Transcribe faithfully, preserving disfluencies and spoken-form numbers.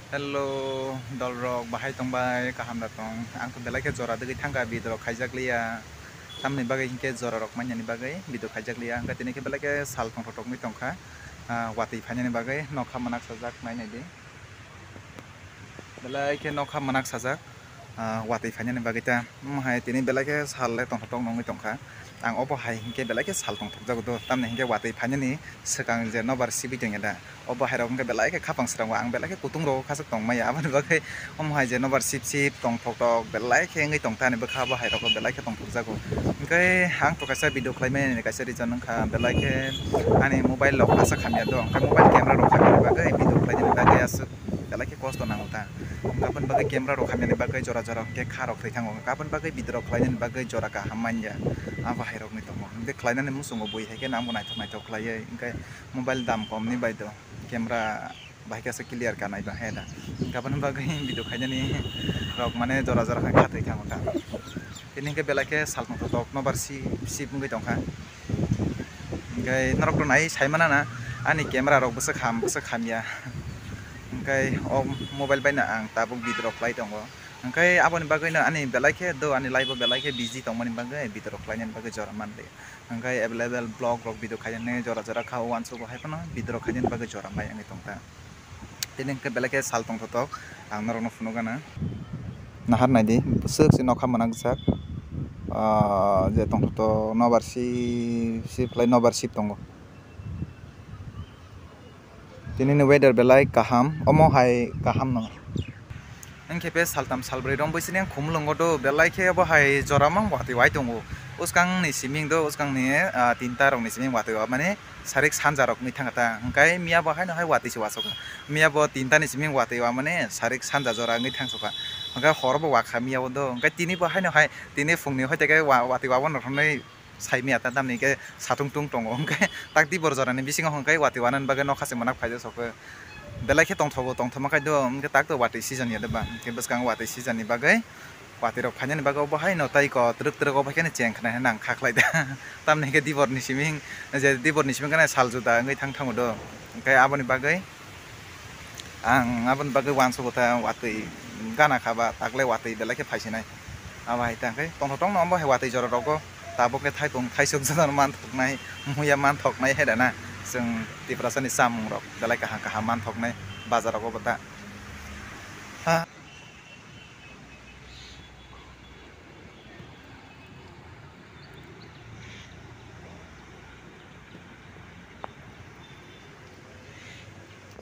Hello, dolrok, bahai tongbai, kaham da tong? Ang khe belai khe jora dwgwi thangkha, video rok khaijak liya. Tamni bagwi hinkhe jora rok manyani bagwi video khaijak liya. Hwnkhe tini khe belai khe sal tongthok tongwi tongkha. Ah, watwi phainani bagwi nokha mwnak sajak, nainai di. Belai khe nokha mwnak sajak, ah, watwi phainani bagwi ta. Omo hai tini belai khe sal le tongthok tongwi tongkha. Ang obo hai hinkhe belai khe sal tongthokjago do, tamni hinkhe watwi phainani swkang je nobar sibwi tongya da. Obo hai rok hinkhe belai khe khapang srango, ang belai khe kutung rogo khasuk tongmaya, aboni bagwi omo hai je nobar sip sip tongthok tok belai khe wngwi tongthani bwkha bo hai rogo belai khe tongthokjago. Hinkhe ang to kaisa video khlaimani kaisa reason wngkha, belai khe ani mobile rok aswk hamya do, hinkhe mobile camera rok hamya bagwi video khlainani bagwi aswk belai khe kosto nango ta. Aboni bagwi camera rok hamyani bagwi jora jora hwnkhe kha rok thwi thango. Aboni bagwi video rok khlainani bagwi jora kaham manya. Abo hai rokni tongo. Hwnkhe khlainani muchungo bui hai khe nangbo naithok naithok khlaiwi. Hwnkhe mobile dam komni bai do camera bai khe aswk clear kanai ba hai da. Aboni bagwi video khlainani rok mane jora jora khe kha thwi thango ta. Tini hwnkhe belai khe sal tongthok tok nobar sip sip wngwi tongkha. Hwnkhe norok to nai sai mana na, ani camera rok bwswk ham bwswk hamya. Hwnkhe o mobile bai no ang tabuk video rok khlai tongo. Hwnkhe aboni bagwi no ani belai khe do, ani life o belai khe busy tongmani bagwi video rok khlainani bagwi jora manliya. Hwnkhe available vlog rok video khainani jora jora kha, uansukgo hai phano video rok khainani bagwi jora mai wngwi tongkha. Tini hwnkhe belai khe sal tongthok tok, ang norokno phunukgana. Nahar naidi, bwswk se nokha mwnakjak, ah, je tongthok tok nobar sip sip khlai nobar sip tongo. Tinini weather belai kaham, omo hai kaham no. Wngkhe be saltam salbrwi rwng bwsini ang khumulwngo do, belai khe bo hai jora mang watwi wai tongo. Bwskangni siming do, bwskangni, ah, tinta rokni siming watwi wamani. Sarik sanja rok wngwi thangkha ta, hwnkhe miya bo haino hai watwi se uansukha. Miya bo tinta ni simi watwi wamani sarik sanja jora wngwi thangsukha. Hwnkhe hor bo wakha miya bo do, hwnkhe tini bo haino hai tini phungni hoi tei khe wa-, watwi wabo nokhroknwi sai miya ta, tamni hwnkhe satung tung tongo, hwnkhe tak tibor jorani bisingo hwnkhe watwi wanani bagwi nokha se mwnak phaijak sokhe. Belai khe tongthogo, tongthoma khai do, hwnkhe tak to watwi season ya de ba, hwnkhe bwskango watwi season ni bagwi. Watwi rok phainani bagwi obo haino tei ko twrwk twrwk obo haino cheng khna hinwi ang kha khlai da. Tamni hwnkhe dibor ni siming, je dibor ni siming kheno sal juda wngwi thang thango do. Hwnkhe aboni bagwi ang aboni bagwi uansukgo ta watwi gana kha ba takle watwi belai khe phaisinai. Abo hai ta hwnkhe tongthok tongno omo hai watwi jora rogo tabuk khe thaipung thaisuk jotono manthoknai, muya manthoknai hai da na. Chwng Tiprasa ni chamung rok belai kaham kaham manthoknai bazar rogo bo ta. Ha.